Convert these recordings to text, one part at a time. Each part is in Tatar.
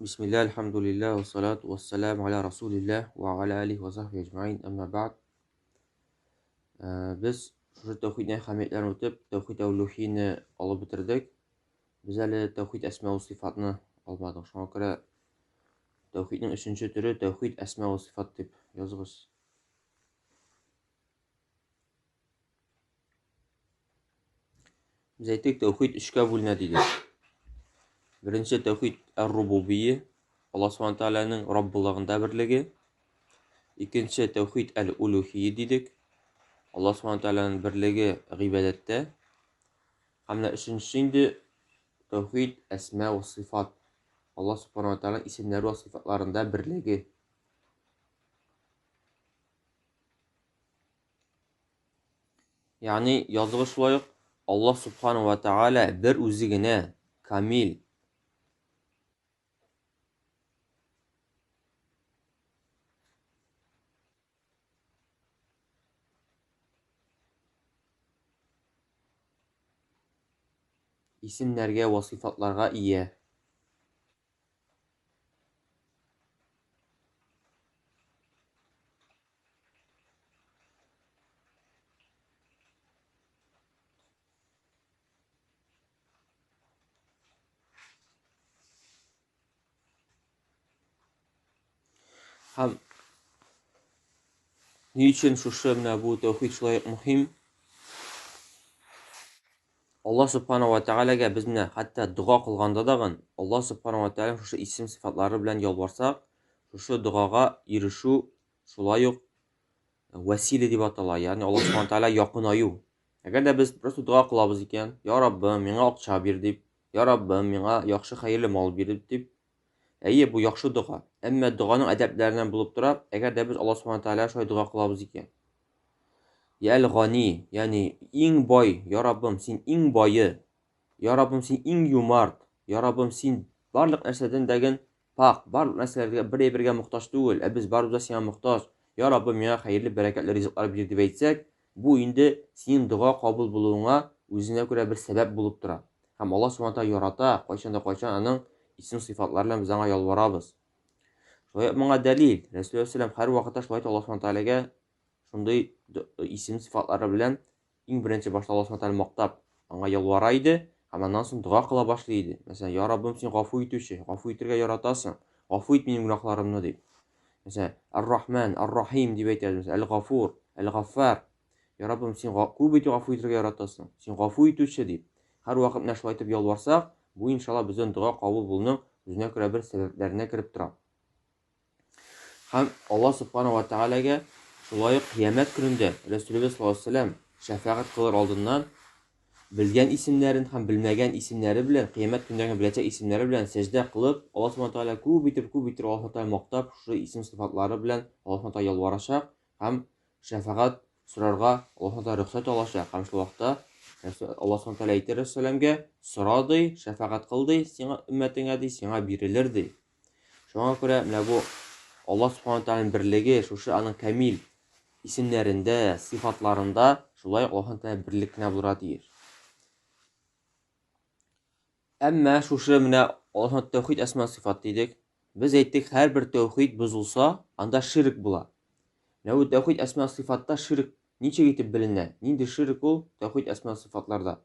Бисмилла, әлхәмдүлилләһ, вассалату вассаламу аля расулилләһ ва аля алихи ва сахбихи әҗмәин, әмма бәгъд. Без шушы тәүхиднең әһәмиятләрен үтеп, тәүхид әүлүхине алып бетердек. Без әле тәүхид әсма ва сыйфатны алмадык. Шуңа күрә тәүхиднең өченче төре тәүхид әсма ва сыйфат дип языгыз. Без әйттек, тәүхид өчкә бүленә дидек. Беренче тәүхид әр-рубубие, Аллаһ субхана тәгаләнең Раббылыгында берлеге. Икенче тәүхид әл-улюхие дидек. Аллаһ субхана тәгаләнең берлеге гыйбадәттә. Һәм менә өченчесе инде тәүхид әсма ва сыйфат. Аллаһ субхана тәгаләнең исемнәре ва сыйфатларында берлеге. Ягъни языгы шулай ук Аллаһ субхана ва тааля бер үзе генә камил исемнәргә вә сыйфатларга ия. Һәм ни өчен шушы менә бу тәүхид шулай ук мөһим? Аллаһ субхана ва тәгаләгә без менә хәтта дога кылганда дагын Аллаһ субхана ва тәгалә шушы исем сыйфатлары белән ялварсак, шушы догага ирешү шулай ук вәсилә дип атала, ягъни Аллаһ субхана тәгалә якынаю. Әгәр дә без просто дога кылабыз икән, Я Раббым, миңа акча бир дип, Я Раббым, миңа яхшы хәерле мал бир дип, әйе, бу яхшы дога. Әмма доганың әдәпләреннән булып тора, әгәр дә без Аллаһ субхана тәгалә шулай дога кылабыз икән. Я Әл-Гани, ягъни иң бай, Я Раббым, син иң бае. Я Раббым, син иң юмарт. Я Раббым, син барлык нәрсәдән дәген Пакь, барлык нәрсәләргә, бер әйбергә мохтаҗ түгел, ә без барыбыз да сиңа мохтаҗ. Я Раббым, миңа хәерле, бәрәкәтле ризыклар бир, дип әйтсәк, бу инде синең дога кабул булуыңа үзенә күрә бер сәбәп булып тора. Һәм Аллаһ Субхана Тәгалә ярата, кайчан да кайчан аның исем-сыйфатлары белән без аңа ялварабыз. Шулай ук моңа дәлил, Рәсүл алейһиссәлам һәрвакытта шулай итеп Аллаһ Субхана Тәгаләгә шундый исем-сыйфатлары белән Иң беренче башта Аллаһ Субхану мактап, аңа ялвара иде һәм аннан соң дога кыла башлый иде. Мәсәлән, Я Раббым, син гафу итүче, гафу итергә яратасың, гафу ит минем гөнаһларымны дип. Мәсәлән, Ар-Рахман, Ар-Рахим дип әйтәбез, мәсәлән, Әл-Гафур, Әл-Гаффар. Я Раббым, син күп итеп гафу итергә яратасың, син гафу итүче дип. Һәрвакыт менә шулай итеп ялварсак, бу иншалла безнең дога кабул булуның үзенә күрә бер сәбәпләренә кереп тора. Һәм Аллаһ Субхана ва Тәгаләгә шулай ук кыямәт көнендә Рәсүлебез саллаллаһу алейһи ва сәлләм шәфәгать кылыр алдыннан белгән исемнәрен һәм белмәгән исемнәре белән, кыямәт көнендә беләчәк исемнәре белән сәҗдә кылып, Аллаһ Субхана Тәгалә күп итеп, күп итеп Аллаһ Тәгалә мактап, шушы исем сыйфатлары белән Аллаһ Тәгалә ялварачак һәм шәфәгать сорарга Аллаһ Тәгалә рөхсәт алачак. Һәм шул вакытта Аллаһ Субхана Тәгалә әйтер Рәсүләмгә, сора ди, шәфәгать кыл ди, сиңа өммәтеңә ди, сиңа бирелер ди. Шуңа күрә менә бу Аллаһ Субхану Тәгаләнең берлеге, шушы аның камил исемнәрендә, сыйфатларында шулай ук Аллаһ Тәгалә берлек кенә булырга тиеш. Әмма шушы менә Аллаһ тәүхид әсма сыйфат дидек. Без әйттек, һәрбер тәүхид бозылса, анда ширк була. Менә бу тәүхид әсма сыйфатта ширк ничек итеп беленә? Нинди ширк ул тәүхид әсма сыйфатларда?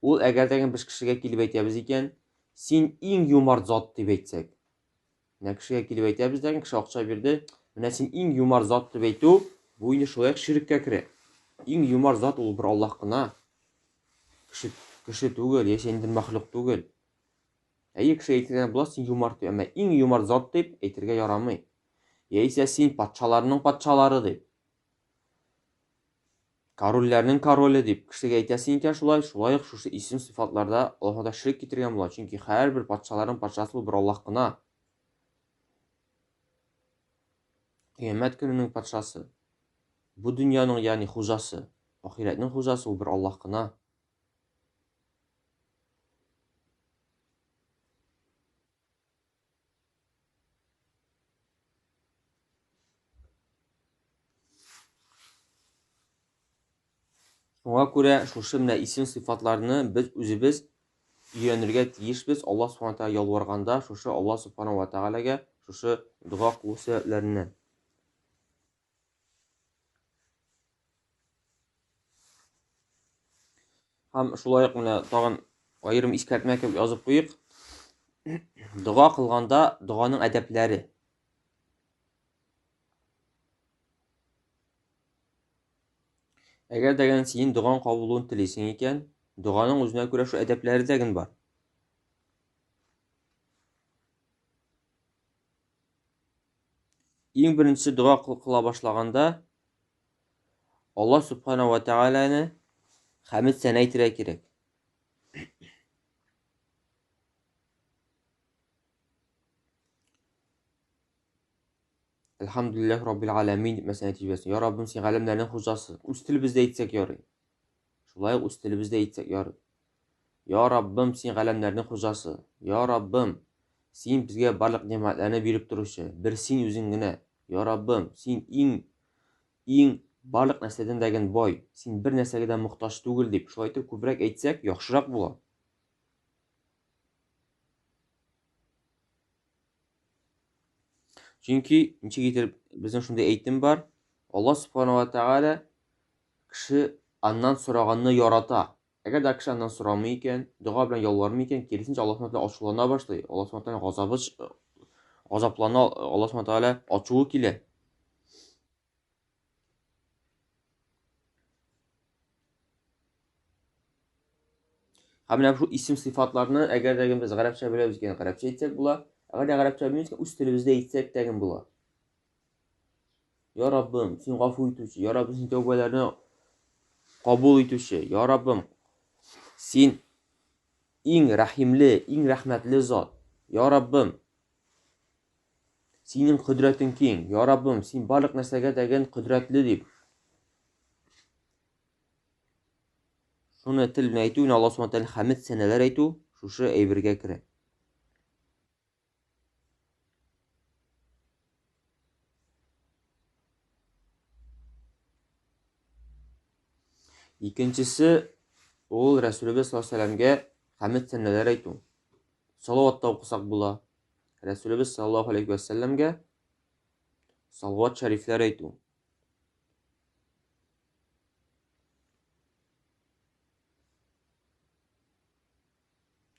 Ул әгәр дә без кешегә килеп әйтәбез икән, син иң юмарт зат дип әйтсәк. Менә кешегә килеп әйтәбез дә, кеше акча бирде, менә син иң юмарт зат дип әйтү, бу инде шулай ук ширккә керә. Иң юмарт зат ул бер Аллаһ кына. Кеше, кеше түгел, яисә инде мәхлук түгел. Әйе, кеше әйтергә була, син юмарт дип, әмма иң юмарт зат дип әйтергә ярамый. Яисә син патшаларның патшалары дип. Корольләрнең короле дип кешегә әйтәсең икән шулай, шулай ук шушы исем сыйфатларда Аллаһ Тәгалә ширк китергән була. Чөнки һәрбер патшаларның патшасы ул бер Аллаһ кына. Кыямәт көненең патшасы. Бу дөньяның, ягъни хуҗасы, ахирәтнең хуҗасы ул бер Аллаһ кына. Шуңа күрә шушы менә исем сыйфатларны без үзебез өйрәнергә тиешбез Аллаһ Субхану Тәгалә ялварганда, шушы Аллаһ Субхану ва Тәгаләгә шушы дога кылу сәбәпләреннән. Һәм шулай ук менә тагын аерым искәртмә кебек язып куйык. Дога кылганда доганың әдәпләре. Әгәр дә синең догаң кабул булуын телисең икән, доганың үзенә күрә шул әдәпләре дә бар. Иң беренче дога кыла башлаганда Аллаһ Субхана ва Тәгаләне хәмд сәнә әйтергә кирәк. Әлхәмдүлилләһ Раббил аләмин дип мәсәлән әйтеп җибәрсен. Я Раббым, син галәмнәрнең хуҗасы. Үз телебездә әйтсәк ярый. Шулай ук үз телебездә әйтсәк ярый. Я Раббым, син галәмнәрнең хуҗасы. Я Раббым, син безгә барлык нигъмәтләрне биреп торучы. Бер син үзең генә. Я Раббым, син иң иң барлык нәрсәдән дә ген бай. Син бер нәрсәгә дә мохтаҗ түгел дип, шулай итеп күбрәк әйтсәк, яхшырак була. Чөнки ничек итеп безнең шундый әйтем бар, Аллаһ Субхану ва Тааля кеше аннан сораганны ярата. Әгәр дә кеше аннан сорамый икән, дога белән ялвармый икән, киресенчә Аллаһ Субхану ачулана башлый. Аллаһ Субхану газабы газаплана, Аллаһ Субхану Тааля ачуы килә. Һәм менә шул исем сыйфатларны, әгәр дә без гарәпчә беләбез икән, гарәпчә әйтсәк була. Әгәр дә гарәпчә белмибез икән, үз телебездә әйтсәк тә була. Я Раббым, син гафу итүче, я Раббым, син тәүбәләрне кабул итүче, я Раббым, син иң рәхимле, иң рәхмәтле зат. Я Раббым, синең кодрәтең киң. Я Раббым, син барлык нәрсәгә дәген кодрәтле дип. Шуны тел белән әйтү, Аллаһ Субхану тәгалә хәмд сәнәләр әйтү шушы әйбергә керә. Икенчесе ул Рәсүлебез саллаллаһу алейһи вәсәлләмгә хәмд сәнәләр әйтү. Салават та укысак була. Рәсүлебез саллаллаһу алейһи вәсәлләмгә салават шәрифләр әйтү.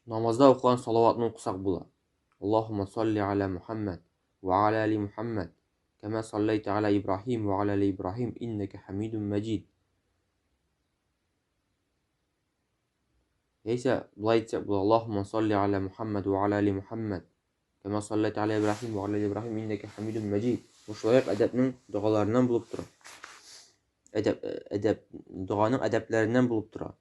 Намазда укыган салаватны укысак була. Аллаһумма салли аля Мухаммад ва аля али Мухаммад, кама саллайта аля Ибраһим ва аля али Ибраһим, иннәкә хамидун маҗид. Яисә болай әйтсәк була, Аллаһумма салли аля Мухаммад ва аля али Мухаммад, кама саллайта аля Ибраһим ва аля али Ибраһим, иннәкә хамидун маҗид. Бу шулай ук әдәпнең догаларыннан булып тора. Әдәп, әдәп, доганың әдәпләреннән булып тора.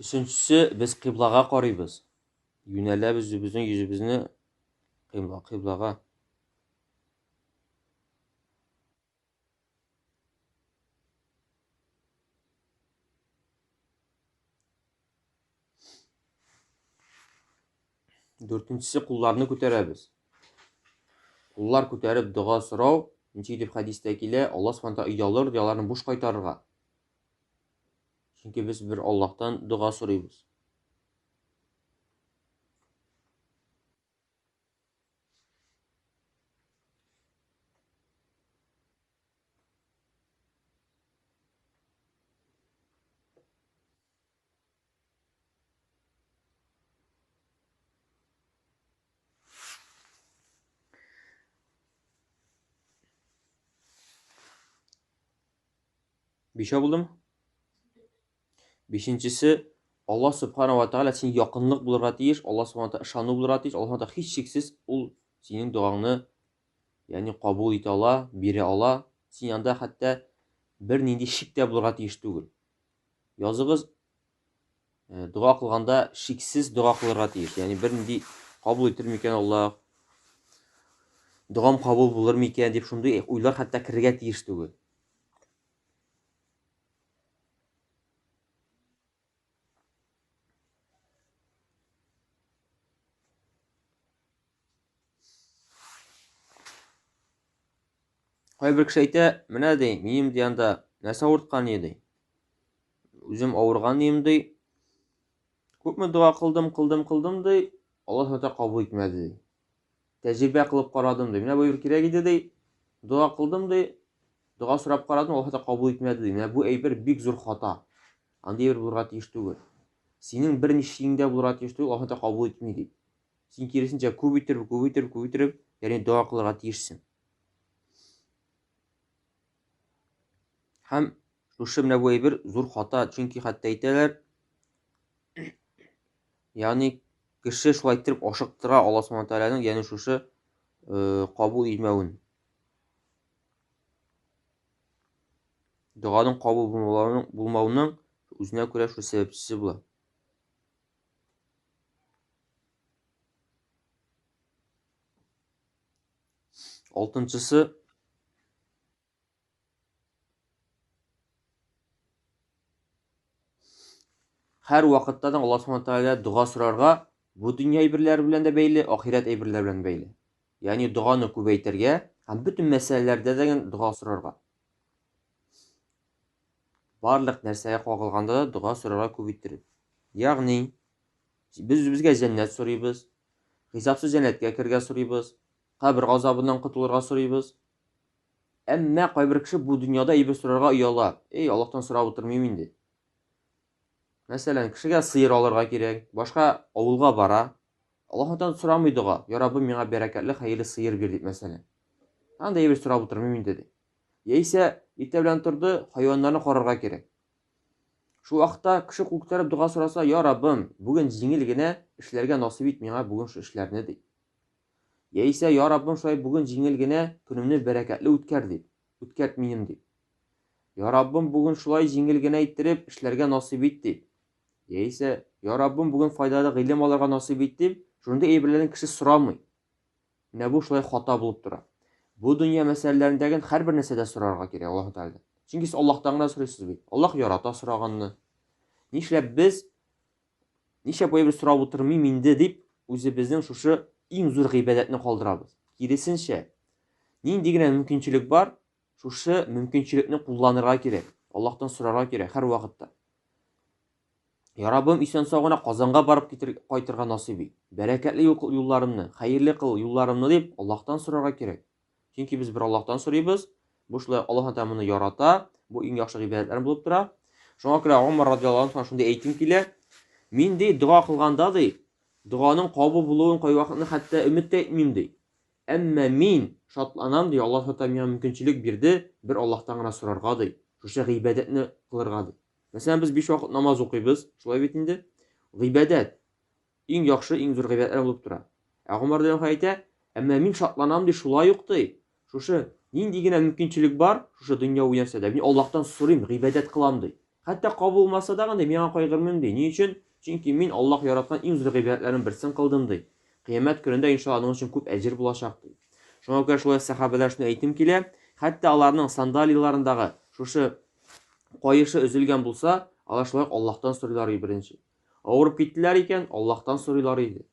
Өченчесе, без кыйблага карыйбыз. Юнәләбез үзебезнең йөзебезне кыйбла, кыйблага. Дүртенчесе, кулларны күтәрәбез. Куллар күтәреп дога сорау, ничек дип хәдистә килә, Аллаһ Субхану тәгалә оялыр, ди аларны буш кайтарырга. Чөнки без бер Аллаһтан дога сорыйбыз. Бишәү булдымы? Бишенчесе, Аллаһ Субхана ва Тааля син якынлык булырга тиеш, Аллаһ Субхана Тааля ышану булырга тиеш, Аллаһ Субхана һичшиксез ул синең догаңны ягъни кабул итә ала, бирә ала. Син анда хәтта бернинди шик тә булырга тиеш түгел. Языгыз, дога кылганда шиксез дога кылырга тиеш. Ягъни бернинди кабул итер микән Аллаһ, догам кабул булыр микән дип шундый уйлар хәтта керергә тиеш түгел. Кайбер кеше әйтә, менә ди, минем ди анда Нәрсә авырткан иде? Үзем авырган идем ди. Күпме дога кылдым, кылдым, кылдым ди. Аллаһ Тәгалә кабул итмәде ди. Тәҗрибә кылып карадым ди. Менә бу әйбер кирәк иде ди. Дога кылдым ди. Дога сорап карадым, Аллаһ Тәгалә кабул итмәде ди. Менә бу әйбер бик зур хата. Андый әйбер булырга тиеш түгел. Синең бер нишегең дә булырга тиеш түгел, Аллаһ Тәгалә кабул итми дип. Син киресенчә күп иттереп, күп иттереп, күп иттереп, ягъни дога кылырга тиешсең. Һәм шушы менә бу әйбер зур хата, чөнки хәтта әйтәләр, ягъни кеше шулай иттереп ашыктыра Аллаһ Субхану Тәгаләнең, ягъни шушы кабул итмәвен. Доганың кабул булмавының үзенә күрә шул сәбәпчесе була. Алтынчысы һәр вакытта да Аллаһ Субхану Тәгалә дога сорарга бу дөнья әйберләре белән дә бәйле, ахирәт әйберләре белән бәйле. Ягъни доганы күбәйтергә һәм бөтен мәсьәләләрдә дә дога сорарга. Барлык нәрсәгә кагылганда да дога сорарга күп иттереп. Ягъни без үзебезгә җәннәт сорыйбыз, хисапсыз җәннәткә керергә сорыйбыз, кабер газабыннан котылырга сорыйбыз. Әмма кайбер кеше бу дөньяда әйбер сорарга ояла. Эй, Аллаһтан сорап утырмыйм инде. Мәсәлән, кешегә сыер алырга кирәк, башка авылга бара. Аллаһтан сорамый дога. Я Раббым, миңа бәрәкәтле, хәерле сыер бир дип, мәсәлән. Анда әйбер сорап утырмыйм инде ди. Яисә иртә белән торды, хайваннарны карарга кирәк. Шул вакытта кеше кул күтәреп дога сораса, Я Раббым, бүген җиңел генә эшләргә насыйп ит миңа бүген шул эшләрне ди. Яисә, Я Раббым, шулай бүген җиңел генә көнемне бәрәкәтле үткәр дип, үткәрт минем дип. Я Раббым, бүген шулай җиңел генә иттереп эшләргә насыйп ит дип. Яисә, Я Раббым, бүген файдалы гыйлем алырга насыйп ит дип, шундый әйберләрне кеше сорамый. Менә бу шулай хата булып тора. Бу дөнья мәсьәләләрендәге һәрбер нәрсәдә сорарга кирәк Аллаһ Тәгаләдән. Чөнки сез Аллаһтан гына сорыйсыз бит. Аллаһ ярата сораганны. Нишләп без Нишләп бу әйбер сорап утырмыйм инде дип, үзебезнең шушы иң зур гыйбадәтне калдырабыз. Киресенчә, нинди генә мөмкинчелек бар, шушы мөмкинчелекне кулланырга кирәк. Аллаһтан сорарга кирәк һәр вакытта. Я Раббым, исән-сау гына Казанга барып китер, кайтырга насыйп ит. Бәрәкәтле юлларымны, хәерле кыл юлларымны дип Аллаһтан сорарга кирәк. Чөнки без бер Аллаһтан сорыйбыз. Бу шулай Аллаһ Тәгалә моны ярата. Бу иң яхшы гыйбадәтләр булып тора. Шуңа күрә Умар радиаллаһу анһу шундый әйтем килә. Мин ди дога кылганда ди, доганың кабул булуын кайвакытны хәтта өмет тә итмим ди. Әмма мин шатланам ди, Аллаһ Тәгалә миңа мөмкинчелек бирде, бер Аллаһтан гына сорарга ди. Шушы гыйбадәтне кылырга ди. Мәсәлән, без биш вакыт намаз укыйбыз, шулай бит инде. Гыйбадәт. Иң яхшы, иң зур гыйбадәтләр булып тора. Ә Гомәр радиаллаһу әйтә, әмма мин шатланам ди, шулай ук ди. Шушы нинди генә мөмкинчелек бар, шушы дөньяви нәрсәдә, мин Аллаһтан сорыйм, гыйбадәт кылам ди. Хәтта кабул булмаса да ди, миңа кайгырмыйм ди. Ни өчен? Чөнки мин Аллаһ яраткан иң зур гыйбадәтләрнең берсен кылдым ди. Кыямәт көнендә иншалла аның өчен күп әҗер булачак ди. Шуңа күрә шулай сәхабәләр шуны әйтем килә, хәтта аларның сандалияларындагы шушы каешы өзелгән булса, алар шулай Аллаһтан сорыйлар беренче. Авырып киттеләр икән, Аллаһтан сорыйлар иде.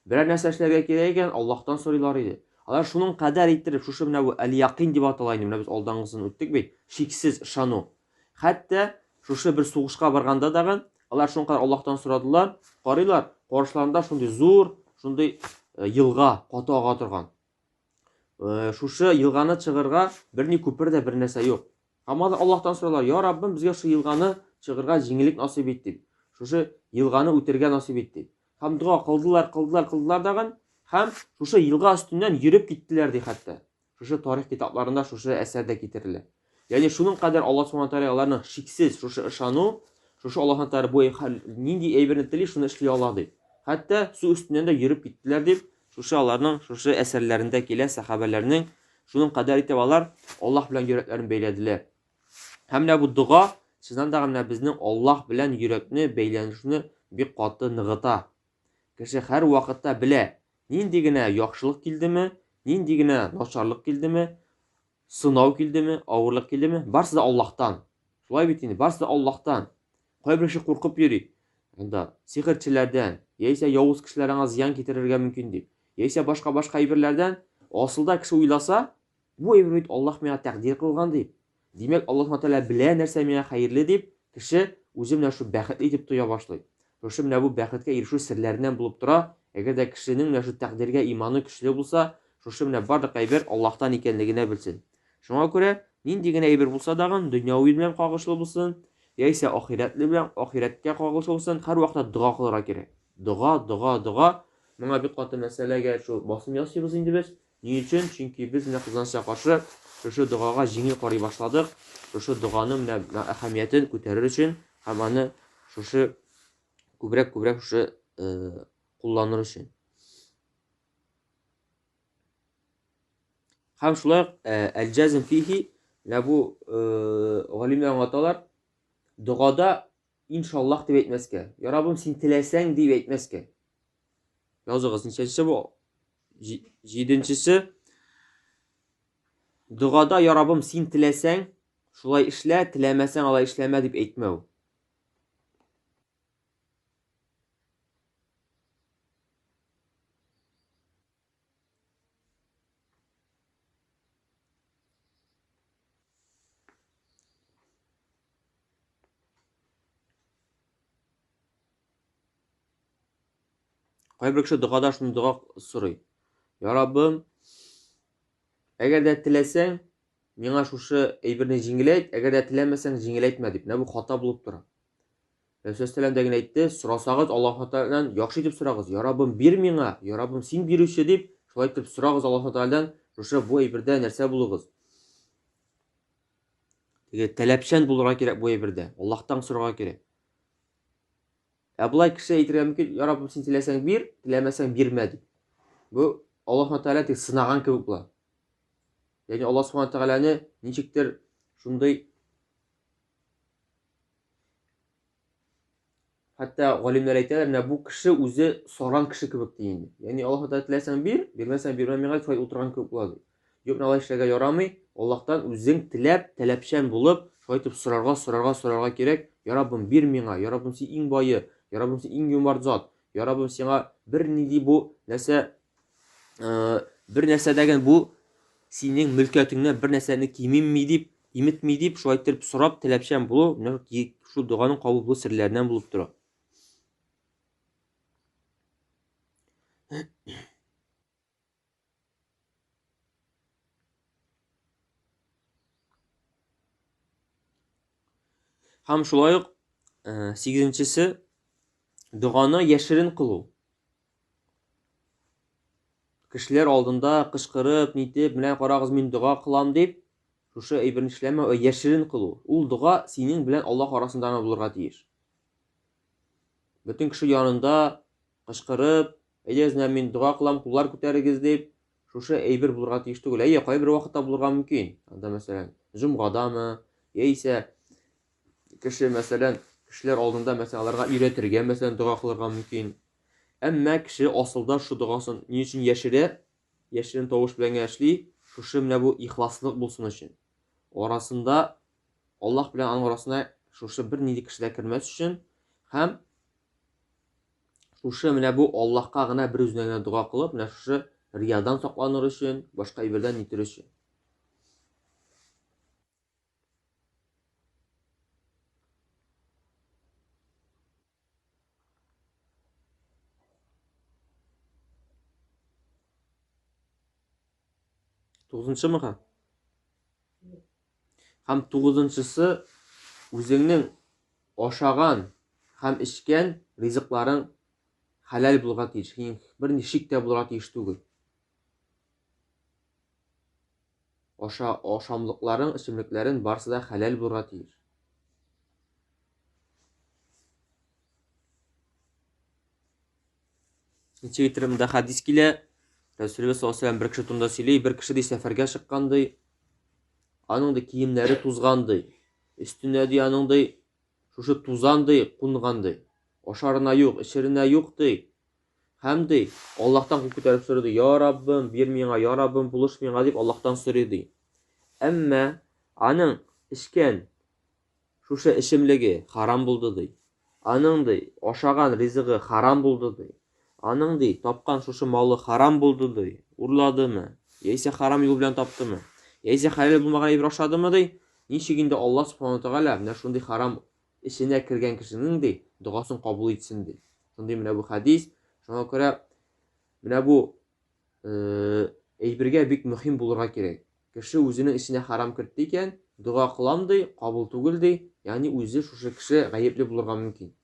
Берәр нәрсә эшләргә кирәк икән, Аллаһтан сорыйлар иде. Алар шуның кадәр иттереп, шушы менә бу әл-якин дип атала инде, менә без алдангысын үттек бит, шиксез ышану. Хәтта шушы бер сугышка барганда дагы, алар шуның кадәр Аллаһтан сорадылар, карыйлар, каршыларында шундый зур, шундый э, елга, каты ага торган. Э, шушы елганы чыгырга берни күпер дә бер нәрсә юк. Һәм алар Аллаһтан соралар, Я Раббым, безгә шушы елганы чыгырга җиңеллек насыйп ит, дип. Шушы елганы үтергә насыйп ит, дип. Һәм дога кылдылар, кылдылар, кылдылар дагын, һәм шушы елга өстеннән йөреп киттеләр, ди хәтта. Шушы тарих китапларында шушы әсәр дә китерелә. Ягъни шуның кадәр Аллаһ Субхану тәгалә аларның шиксез шушы ышану, шушы Аллаһ Тәгалә бу нинди әйберне тели, шуны эшли ала дип. Хәтта су өстеннән дә йөреп киттеләр дип, шушы аларның шушы әсәрләрендә килә сәхабәләрнең шуның кадәр итеп алар Аллаһ белән йөрәкләрен бәйләделәр. Һәм менә бу дога чыннан да менә безнең Аллаһ белән йөрәкне бәйләнешне бик каты ныгыта. Кеше һәр вакытта белә, нинди генә яхшылык килдеме, нинди генә начарлык килдеме, Сынау килдеме, авырлык килдеме, барысы да Аллаһтан. Шулай бит инде, барысы да Аллаһтан. Кайбер кеше куркып йөри. Анда сихерчеләрдән, яисә явыз кешеләр аңа зыян китерергә мөмкин дип, яисә башка-башка әйберләрдән. Асылда кеше уйласа, бу әйбер бит Аллаһ миңа тәкъдир кылган дип. Димәк, Аллаһ Субхану Тәгалә белә нәрсә миңа хәерле дип, кеше үзе менә шул бәхетле итеп тоя башлый. Шушы менә бу бәхеткә ирешү серләреннән булып тора. Әгәр дә кешенең менә шул тәкъдиргә иманы көчле булса, шушы менә барлык әйбер Аллаһтан икәнлегенә белсен. Шуңа күрә нинди генә әйбер булса дагын, дөньяви белән кагылышлы булсын, яисә ахирәтле белән, ахирәткә кагылышлы булсын, һәрвакытта дога кылырга кирәк. Дога, дога, дога. Моңа бик каты мәсьәләгә шул басым ясыйбыз инде без. Ни өчен? Чөнки без менә кызганычка каршы шушы догага җиңел карый башладык. Шушы доганың менә әһәмиятен күтәрер өчен һәм аны шушы күбрәк-күбрәк шушы кулланыр өчен. Һәм шулай ук әл-җазм фихи, менә бу галимнәр аңлаталар, догада иншаллаһ дип әйтмәскә. Я Раббым, син теләсәң дип әйтмәскә. Языгыз, ничәнчесе бу? Җиденчесе. Догада я Раббым, син теләсәң, шулай эшлә, теләмәсәң, алай эшләмә дип әйтмәү. Кайбер кеше догада шуны дога сорый. Я Раббым, әгәр дә теләсәң, миңа шушы әйберне җиңеләйт, әгәр дә теләмәсәң, җиңеләйтмә дип. Менә бу хата булып тора. Рәсүл сәлам дә генә әйтте, сорасагыз Аллаһ Тәгаләдән яхшы итеп сорагыз. Я Раббым, бир миңа, я Раббым, син бирүче дип, шулай итеп сорагыз Аллаһ Тәгаләдән, шушы бу әйбердә нәрсә булыгыз. Теге таләпчән булырга кирәк бу әйбердә. Аллаһтан сорарга кирәк. Ә болай кеше әйтергә мөмкин, я Раббым, син теләсәң бир, теләмәсәң бирмә дип. Бу Аллаһ Тәгалә тик сынаган кебек була. Ягъни Аллаһ Субхану Тәгаләне ничектер шундый Хәтта галимнәр әйтәләр, менә бу кеше үзе саран кеше кебек ди инде. Ягъни Аллаһ Тәгалә теләсәң бир, бирмәсәң бирмә миңа шулай утырган кебек була ди. Юк, менә алай эшләргә ярамый. Аллаһтан үзең теләп, таләпчән булып, шулай итеп сорарга, сорарга, сорарга кирәк. Я Раббым, бир миңа. Я Раббым, син иң бае. Я Раббым, син иң юмарт зат. Я Раббым, сиңа бернинди бу нәрсә бер нәрсәдәген бу синең мөлкәтеңнән бер нәрсәне кимеми дип, киметми дип, шулай итеп сорап, таләпчән булу, менә шул доганың кабул булу серләреннән булып тора. Һәм шулай ук сигезенчесе доганы яшерен кылу. Кешеләр алдында кычкырып, нитеп, менә карагыз, мин дога кылам дип, шушы әйберне эшләмәү, ә яшерен кылу. Ул дога синең белән Аллаһ арасында гына булырга тиеш. Бөтен кеше янында кычкырып, әйдәгез, менә мин дога кылам, куллар күтәрегез дип, шушы әйбер булырга тиеш түгел. Әйе, кайбер вакытта булырга мөмкин. Анда, мәсәлән, җомгадамы, яисә кеше, мәсәлән, кешеләр алдында, мәсәлән, аларга өйрәтергә, мәсәлән, дога кылырга мөмкин. Әмма кеше асылда шу догасын ни өчен яшерә, яшерен тавыш белән генә эшли, шушы менә бу ихласлык булсын өчен. Арасында Аллаһ белән аның арасына шушы бер нинди кеше дә кермәс өчен һәм шушы менә бу Аллаһка гына бер үзенә генә дога кылып, менә шушы риядан сакланыр өчен, башка әйбердән нитер өчен. Тугызынчымы ха? Һәм тугызынчысы үзеңнең ашаган һәм эчкән ризыкларың хәләл булырга тиеш. Бернинди шик тә булырга тиеш түгел. Аша, ашамлыкларың, эчемлекләрең барысы да хәләл булырга тиеш. Ничек итеп монда хәдис килә? Рәсүлебез саллаллаһу алейһи бер кеше турында сөйли, бер кеше ди сәфәргә чыккан ди. Аның ди киемнәре тузган ди. Өстенә ди аның ди шушы тузан ди кунган ди. Ашарына юк, эчеренә юк ди. Һәм ди, Аллаһтан кул күтәреп сорый ди, Я Раббым, бир миңа, я Раббым, булыш миңа дип Аллаһтан сорый ди. Әмма аның эчкән шушы эчемлеге харам булды ди. Аның ди, ашаган ризыгы харам булды ди. Аның ди, тапкан шушы малы харам булды ди. Урладымы? Яисә харам юл белән таптымы? Яисә хәләл булмаган әйбер ашадымы ди? Ничек инде Аллаһ Субхану Тәгалә менә шундый харам эченә кергән кешенең ди догасын кабул итсен ди. Шундый менә бу хәдис. Шуңа күрә менә бу әйбергә бик мөһим булырга кирәк. Кеше үзенең эченә харам кертте икән, дога кылам ди, кабул түгел ди, ягъни үзе шушы кеше гаепле булырга мөмкин.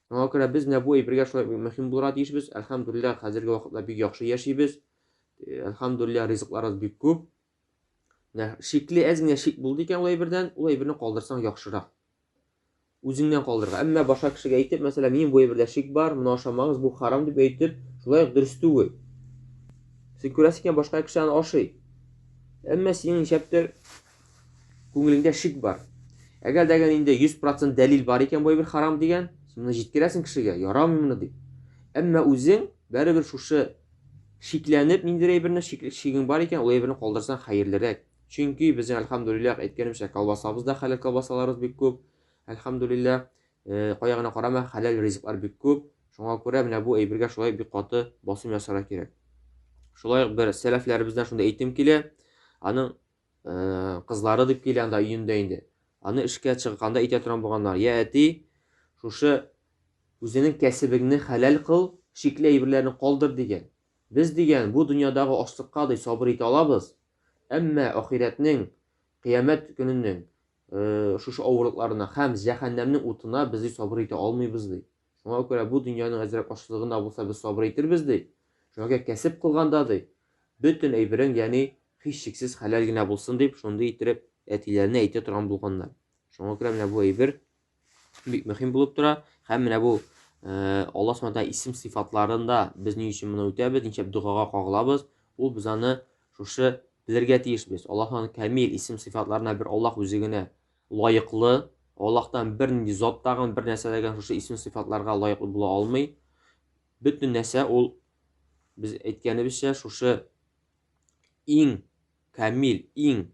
Шуңа күрә без менә бу әйбергә шулай бик мөһим булырга тиешбез. Әлхәмдүлилләһ, хәзерге вакытта бик яхшы яшибез. Әлхәмдүлилләһ, ризыкларыбыз бик күп. Менә шикле әз генә шик булды икән ул әйбердән, ул әйберне калдырсаң яхшырак. Үзеңнән калдырырга. Әмма башка кешегә әйтеп, мәсәлән, минем бу әйбердә шик бар, моны ашамагыз, бу харам дип әйтеп, шулай ук дөрес түгел. Син күрәсең икән, башка кеше аны ашый. Әмма синең ничәптер күңелеңдә шик бар. Әгәр дә инде 100% дәлил бар икән, бу әйбер харам дигән, син моны җиткерәсең кешегә, ярамый моны дип. Әмма үзең барыбер шушы шикләнеп ниндидер әйберне, шигең бар икән, ул әйберне калдырсаң хәерлерәк. Чөнки безнең, әлхәмдүлилләһ, әйткәнемчә, колбасабыз да хәләл колбасаларыбыз бик күп. Әлхәмдүлилләһ, кая гына карама, хәләл ризыклар бик күп. Шуңа күрә менә бу әйбергә шулай бик каты басым ясарга кирәк. Шулай ук бер сәләфләребездән шундый әйтем килә. Аның кызлары дип килә анда өендә инде. Аны эшкә чыкканда әйтә торган булганнар. Я әти, шушы үзенең кәсебеңне хәләл кыл, шикле әйберләрне калдыр дигән. Без дигән бу дөньядагы ачлыкка ди сабыр итә алабыз. Әмма ахирәтнең, кыямәт көненең шушы авырлыкларына һәм җәһәннәмнең утына без ди сабыр итә алмыйбыз ди. Шуңа күрә бу дөньяның әзрәк ачлыгына булса без сабыр итербез ди. Шуңа күрә кәсеп кылганда ди, бөтен әйберең, ягъни һичшиксез хәләл генә булсын дип, шундый иттереп әтиләренә әйтә торган булганнар. Шуңа күрә менә бу әйбер бик мөһим булып тора. Һәм менә бу Аллаһ Субхану тәгалә исем сыйфатларында без ни өчен моны үтәбез, ничек догага кагылабыз, ул без аны шушы белергә тиешбез. Аллаһның камил исем сыйфатларына бер Аллаһ үзе генә лаеклы. Аллаһтан бернинди зат тагын бер нәрсә дә шушы исем сыйфатларга лаеклы була алмый. Бөтен нәрсә ул без әйткәнебезчә шушы иң камил, иң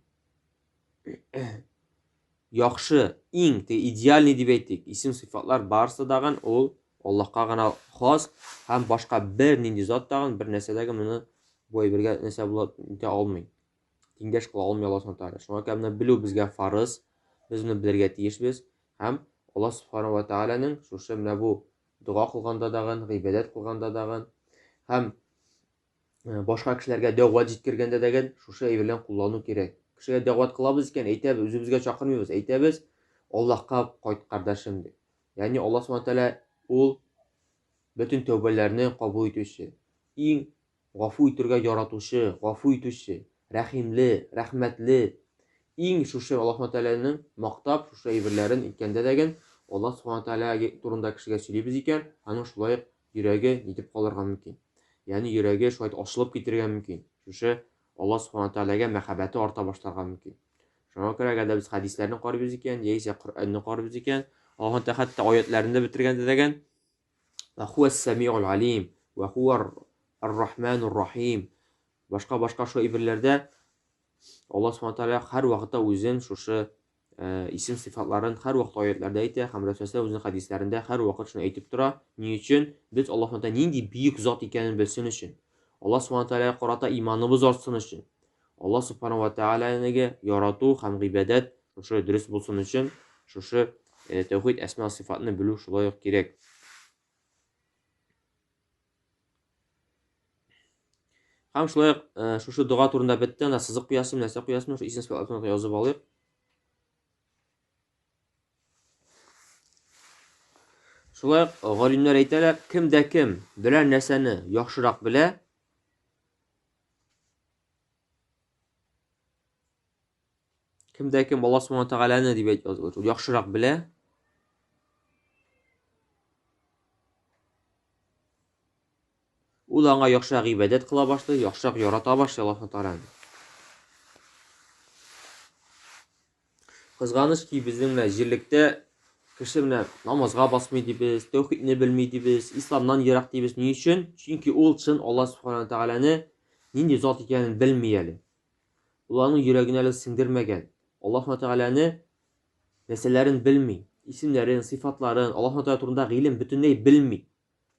яхшы, иң теге идеальный дип әйтик, исем сыйфатлар барысы дагын ул Аллаһка гына хас һәм башка бер нинди зат тагын бер нәрсә дә моны бу әйбергә нәрсә була итә алмый. Тиңдәш кыла алмый Аллаһ Субхану тәгалә. Шуңа күрә моны белү безгә фарыз, без моны белергә тиешбез һәм Аллаһ Субхану ва Тәгаләнең шушы менә бу дога кылганда дагын, гыйбадәт кылганда дагын һәм башка кешеләргә дәгъват җиткергәндә дә шушы әйберләрне куллану кирәк. Кешегә дәгъват кылабыз икән, әйтәбез, үзебезгә чакырмыйбыз, әйтәбез, Аллаһка кайт, кардәшем дип. Ягъни Аллаһ Субхану тәгалә ул бөтен тәүбәләрне кабул итүче, иң гафу итергә яратучы, гафу итүче, рәхимле, рәхмәтле. Иң шушы Аллаһ Субхану тәгаләнең мактап шушы әйберләрен әйткәндә дә Аллаһ Субхану тәгалә турында кешегә сөйлибез икән, аның шулай ук йөрәге нитеп калырга мөмкин. Ягъни йөрәге шулай ачылып китергә мөмкин. Шушы Аллаһ Субхану тәгаләгә мәхәббәте арта башларга мөмкин. Шуңа күрә әгәр дә без хәдисләрне карыйбыз икән, яисә Коръәнне карыйбыз икән, Аллаһ Тәгалә хәтта аятләрен дә бетергәндә дәгән, Ва хуас самиул алим, ва хуар ар-рахманур рахим. Башка башка шул әйберләрдә Аллаһ Субхану тәгалә һәр вакытта үзен шушы исем сыйфатларын һәрвакыт аятларда әйтә һәм Расул үзенең хәдисләрендә һәрвакыт шуны әйтеп тора. Ни өчен? Без Аллаһ Тәгалә нинди бөек зат икәнен белсен өчен. Аллаһ Субхану тәгаләгә карата иманыбыз артсын өчен. Аллаһ Субхану ва Тәгаләне ярату һәм гыйбадәт шушы дөрес булсын өчен шушы тәүхид әсма сыйфатны белү шулай ук кирәк. Һәм шулай ук шушы дога турында бетте, анда сызык куясым, нәрсә куясым, шул исем сыйфатларын язып алыйк. Шулай ук галимнәр әйтәләр, кем дә кем берәр нәрсәне яхшырак белә, кем дә кем Аллаһ Субхану Тәгаләне дип әйтә, яхшырак белә, ул аңа яхшырак гыйбадәт кыла башлый, яхшырак ярата башлый Аллаһ Тәгаләне. Кызганыч ки, безнең менә җирлектә кеше менә намазга басмый дибез, тәүхидне белми дибез, исламнан ерак дибез. Ни өчен? Чөнки ул чын Аллаһ Субхану Тәгаләне нинди зат икәнен белми әле. Ул аның йөрәгенә әле сеңдермәгән. Аллаһ Тәгаләне нәрсәләрен белми, исемнәрен, сыйфатларын, Аллаһ Тәгалә турында гыйлем бөтенләй белми.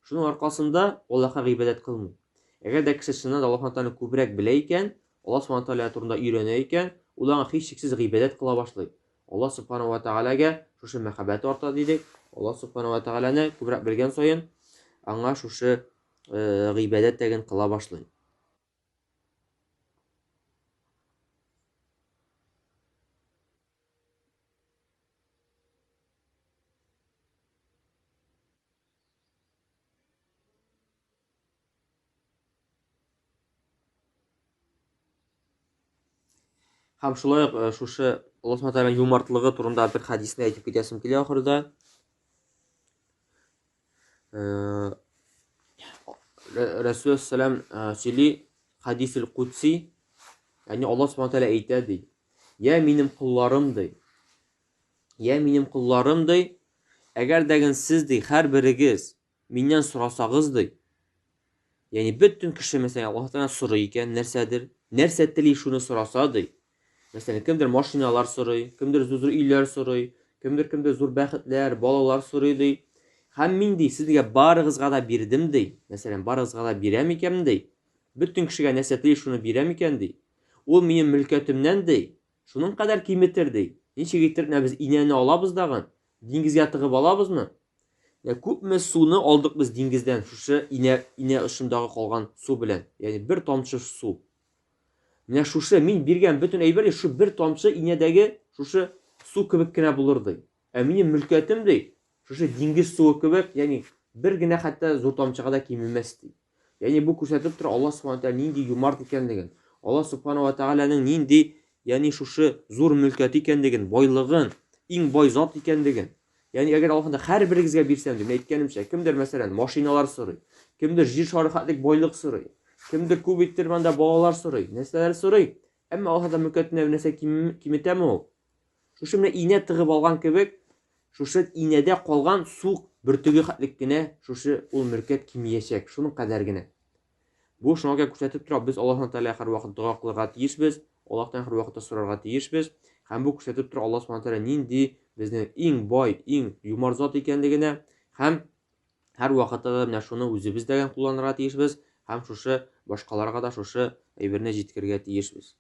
Шуның аркасында Аллаһка гыйбадәт кылмый. Әгәр дә кеше чыннан да Аллаһ Тәгаләне күбрәк белә икән, Аллаһ Субхану Тәгалә турында өйрәнә икән, ул аңа һичшиксез гыйбадәт кыла башлый. Аллаһ Субхану ва Тәгаләгә шушы мәхәббәте арта дидек. Аллаһ Субхану ва Тәгаләне күбрәк белгән саен аңа шушы гыйбадәт тәген кыла башлый. Һәм шулай ук шушы Аллаһ Субхану Тәгаләнең юмартлыгы турында бер хәдисне әйтеп китәсем килә ахырда. Рәсүл сәлам сөйли хадисул кудси, ягъни Аллаһ Субхану Тәгалә әйтә ди. Я минем колларым ди. Я минем колларым ди, әгәр дәген сез ди һәрберегез Миннән сорасагыз, ди. Ягъни бөтен кеше, мәсәлән, Аллаһ Тәгаләдән сорый икән, нәрсәдер, нәрсә тели, шуны сораса, ди. Мәсәлән, кемдер машиналар сорый, кемдер зур-зур өйләр сорый, кемдер кемдер зур бәхетләр, балалар сорый, ди. Һәм мин, ди, сезгә барыгызга да бирдем, ди. Мәсәлән, барыгызга да бирәм икән, ди. Бөтен кешегә нәрсә тели, шуны бирәм икән, ди. Ул минем мөлкәтемнән, ди, шуның кадәр киметер, ди. Ничек иттереп менә без инәне алабыз дагын, диңгезгә тыгып алабызмы? Менә күпме суны алдык без диңгездән, шушы инә, инә очындагы калган су белән. Ягъни бер тамчы су. Менә шушы мин биргән бөтен әйбер шушы бер тамчы инәдәге шушы су кебек кенә булыр ди. Ә минем мөлкәтем ди, шушы диңгез суы кебек, ягъни бер генә хәтта зур тамчыга да кимемәс ди. Ягъни бу күрсәтеп тора Аллаһ субхана тәгалә нинди юмарт икәнлеген, Аллаһ субхана ва тәгаләнең нинди, ягъни шушы зур мөлкәте икәнлеген, байлыгын, иң бай зат икәнлеген. Ягъни әгәр Аллаһ һәрберегезгә бирсәм, дип әйткәнемчә, кемдер мәсәлән машиналар сорый, кемдер җир шары хәтлек байлык сорый, кемдер күп иттереп анда балалар сорый, нәрсәләр сорый, әмма Аллаһ Тәгалә мөлкәтенә нәрсә киметәме ул? Шушы менә инә тыгып алган кебек, шушы инәдә калган су бөртеге хәтлек кенә шушы ул мөлкәт кимиячәк, шуның кадәр генә. Бу шуңа күрә күрсәтеп тора, без Аллаһ Тәгалә һәрвакыт дога кылырга тиешбез, Аллаһтан һәрвакытта сорарга тиешбез. Һәм бу күрсәтеп тора Аллаһ Субхану Тәгалә нинди безнең иң бай, иң юмарт зат икәнлегенә һәм һәрвакытта да менә шуны үзебез дә кулланырга тиешбез һәм шушы башкаларга да шушы әйберне җиткерергә тиешбез.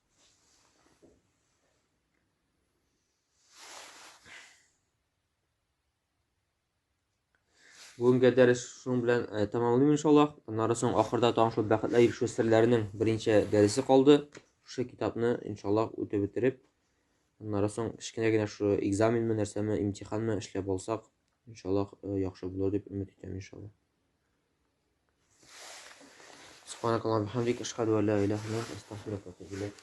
Бүгенге дәрес шуның белән тәмамлыйм иншаллаһ. Аннары соң ахырда тагын шул бәхетле ирешү серләренең берничә дәресе калды. Шушы китапны иншаллаһ үтеп бетереп, аннары соң кечкенә генә шу экзаменмы, нәрсәме, имтиханмы эшләп алсак, иншаллаһ яхшы булыр дип өмет итәм иншаллаһ. Субханакаллаху бихамдик, ашһаду ан ла илаһа илля анта, астагфирука ва атубу илейк.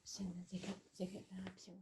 Син зәкәт, зәкәт, всего.